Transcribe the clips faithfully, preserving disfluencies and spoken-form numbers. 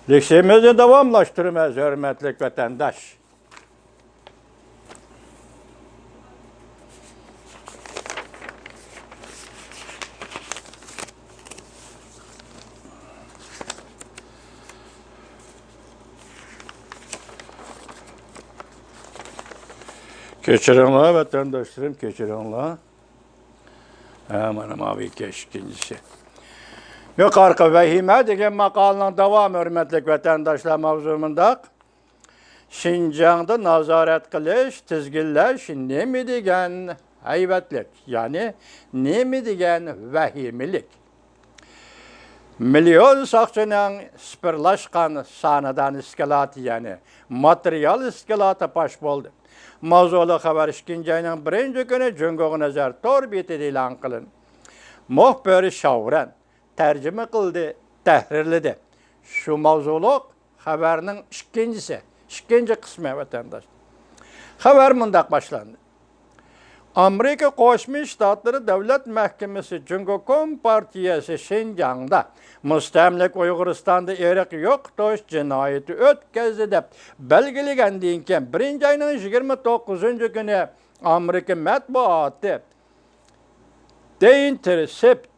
لېكسىيىمىزنى داۋاملاشتۇرىمىز، ھۆرمەتلىك ۋەتەنداش. كەچۈرۈڭلار، ۋەتەنداشلىرىم، كەچۈرۈڭلار. ھە، مانا ماۋۇ ئىككىنچىسى. يۇقىرىقى ۋەھىمە دېگەن ماقالىنىڭ داۋامى، ھۆرمەتلىك ۋەتەنداشلار، ماۋزۇ مۇنداق. شىنجاڭدا نازارەت قىلىش، تىزگىنلەش نېمە دېگەن ھەيۋەتلىك، يەنى نېمە دېگەن ۋەھىمىلىك؟ مىليون ساقچىنىڭ سىپىرلاشقان سانىدان ئىسكىلاتى، يەنى ماتېرىيال ئىسكىلاتى پاش بولدى. ماۋزۇلۇق خەۋەر ئىككىنچى ئاينىڭ بىرىنچى كۈنى جۇڭگوغا نەزەر تور بېتىدە ئېلان قىلىندى. مۇخبىر شاۋرەن تەرجىمە قىلدى، تەھرىرلىدى. شۇ ماۋزۇلۇق خەۋەرنىڭ ئىككىنچىسى، ئىككىنچى قىسمى، ۋەتەنداش. خەۋەر مۇنداق باشلاندى. ئامېرىكا قوشما شتاتلىرى دۆلەت مەھكىمىسى جۇڭگو كومپارتىيەسى شىنجاڭدا مۇستەملىكە ئۇيغۇرىستاندا ئىرق يوقىتىش جىنايىتى ئۆتكەزدى دەپ بەلگىلىگەندىن كېيىن، بىرىنچى ئاينىڭ يىگىرمە توققۇزىنچى كۈنى ئامېرىكا مەتبۇئاتى دە ئىنتېرسېپت،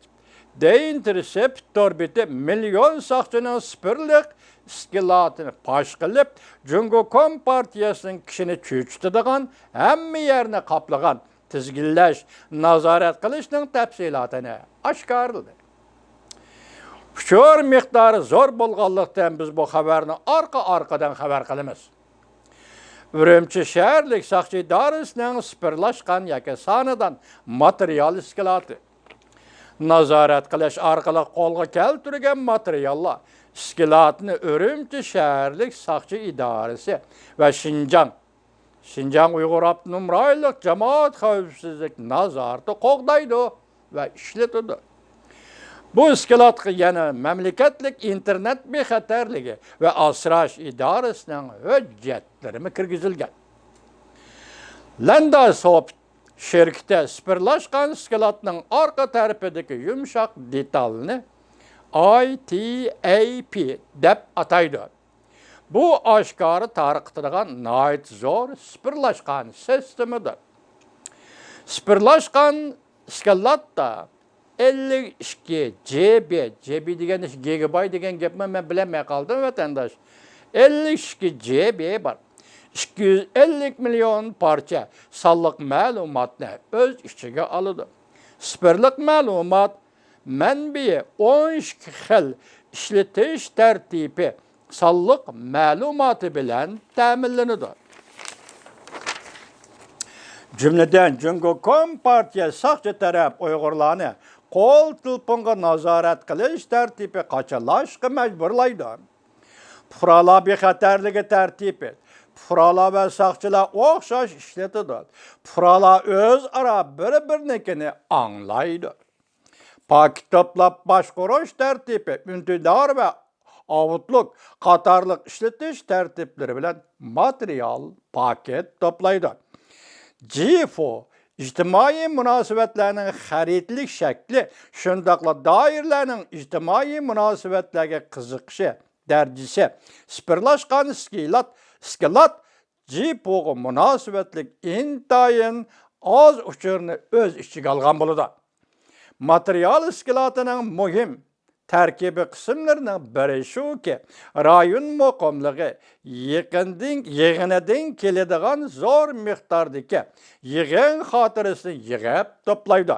دە ئىنتېرسېپت تور بېتى مىليون ساقچىنىڭ سىپىرلىق ئىسكىلاتىنى پاش قىلىپ، جۇڭگو كومپارتىيەسىنىڭ كىشىنى چۆچۈتىدىغان، ھەممە يەرنى قاپلىغان تىزگىنلەش، نازارەت قىلىشنىڭ تەپسىلاتىنى ئاشكارىلىدى. ئۇچۇر مىقدارى زور بولغانلىقتىن، بىز بۇ خەۋەرنى ئارقا-ئارقىدىن خەۋەر قىلىمىز. ئۈرۈمچى شەھەرلىك ساقچى ئىدارىسىنىڭ سىپىرلاشقان ياكى سانىدان ماتېرىيال ئىسكىلاتى. نازارەت قىلىش ئارقىلىق قولغا كەلتۈرگەن ماتېرىياللار ئىسكىلاتىنى ئۈرۈمچى شەھەرلىك ساقچى ئىدارىسى ۋە شىنجاڭ، شىنجاڭ ئۇيغۇر ئاپتونوم رايونلۇق جامائەت خەۋپسىزلىك نازارىتى قوغدايدۇ ۋە ئىشلىتىدۇ. بۇ ئىسكىلاتقا يەنە مەملىكەتلىك ئىنتېرنېت بىخەتەرلىكى ۋە ئاسراش ئىدارىسىنىڭ ھۆججەتلىرىمۇ كىرگۈزۈلگەن. لەنداسوفت شىركىتى سىپىرلاشقان ئىسكىلاتنىڭ ئارقا تەرىپىدىكى يۇمشاق دېتالنى ئاي تى ئەي پى دەپ ئاتايدۇ. بۇ ئاشكارا تارقىتىدىغان ناھايىتى زور سىپىرلاشقان سىستېمىدۇر. سىپىرلاشقان ئىسكىلاتتا ئەللىك ئىككى جى بى، جى بى دېگەن گىگابايت دېگەن گەپمۇ مەن بىلەلمەي قالدىم، ۋەتەنداش. ئەللىك ئىككى جى بى بار. ئىككى يۈز ئەللىك مىليون پارچە سانلىق مەلۇماتنى ئۆز ئىچىگە ئالىدۇ. سىپىرلىق مەلۇمات مەنبىيى ئون ئىككى خىل ئىشلىتىش تەرتىپى سانلىق مەلۇماتى بىلەن تەمىنلىنىدۇ. جۈملىدىن، جۇڭگو كومپارتىيە ساقچى تەرەپ ئۇيغۇرلارنى قول تېلېفونغا نازارەت قىلىش تەرتىپى قاچىلاشقا مەجبۇرلايدۇ. پۇقرالار بىخەتەرلىكى تەرتىپى. پۇقرالار ۋە ساقچىلار ئوخشاش ئىشلىتىدۇ. پۇقرالار ئۆزئارا بىر-بىرىنىڭكىنى ئاڭلايدۇ. پاكىت توپلاپ باشقۇرۇش تەرتىپى ئۈندىدار ۋە ئاۋتلۇك قاتارلىق ئىشلىتىش تەرتىپلىرى بىلەن ماتېرىيال، پاكىت توپلايدۇ. جىفۇ ئىجتىمائىي مۇناسىۋەتلەرنىڭ خەرىتىلىك شەكلى، شۇنداقلا دائىرىلەرنىڭ ئىجتىمائىي مۇناسىۋەتلەرگە قىزىقىشى دەرىجىسى، سىپىرلاشقان ئىسكىلات، ئىسكىلات جىپۇغا مۇناسىۋەتلىك ئىنتايىن ئاز ئۇچۇرنى ئۆز ئىچىگە ئالغان بولىدۇ. ماتېرىيال ئىسكىلاتىنىڭ مۇھىم تەركىبىي قىسىملىرىنىڭ بىرى شۇكى، رايون مۇقىملىقى يېقىندىن، يىغىنىدىن كېلىدىغان زور مىقداردىكى يىغىن خاتىرىسىنى يىغىپ توپلايدۇ.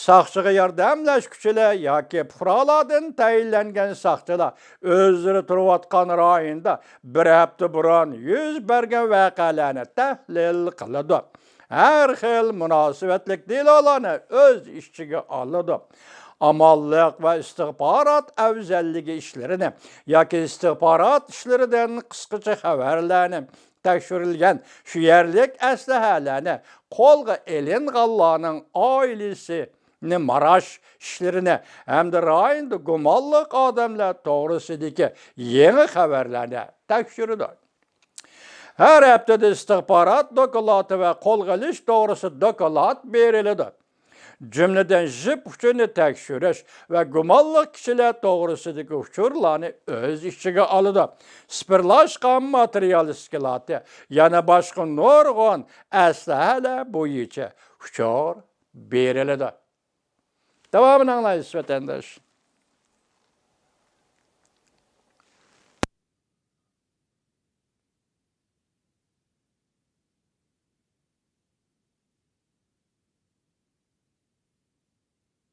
ساقچىغا ياردەملەشكۈچىلەر ياكى پۇقرالاردىن تەيىنلەنگەن ساقچىلار ئۆزلىرى تۇرۇۋاتقان رايوندا بىر ھەپتە بۇرۇن يۈز بەرگەن ۋەقەلەرنى تەھلىل قىلىدۇ. ھەر خىل مۇناسىۋەتلىك دېلولارنى ئۆز ئىچىگە ئالىدۇ. ئامانلىق ۋە ئىستىخبارات ئەۋزەللىكى ئىشلىرىنى ياكى ئىستىخبارات ئىشلىرىدىن قىسقىچە خەۋەرلەرنى، تەكشۈرۈلگەن شۇ يەرلىك ئەسلىھەلەرنى قولغا ئېلىنغانلارنىڭ ئائىلىسىنى ماراش ئىشلىرىنى ھەمدە رايوندا گۇمانلىق ئادەملەر توغرىسىدىكى يېڭى خەۋەرلەرنى تەكشۈرىدۇ. ھەر ھەپتىدە ئىستىخبارات دوكلاتى ۋە قولغا ئېلىش توغرىسىدا دوكلات بېرىلىدۇ. جۈملىدىن ژىپ ئۇچۇرىنى تەكشۈرۈش ۋە گۇمانلىق كىشىلەر توغرىسىدىكى ئۇچۇرلارنى ئۆز ئىچىگە ئالىدۇ. سىپىرلاشقان ماتېرىيال ئىسكىلاتى يەنە باشقا نۇرغۇن ئەسلىھەلەر بويىچە ئۇچۇر بېرىلىدۇ. داۋامىنى ئاڭلايسىز، ۋەتەنداش.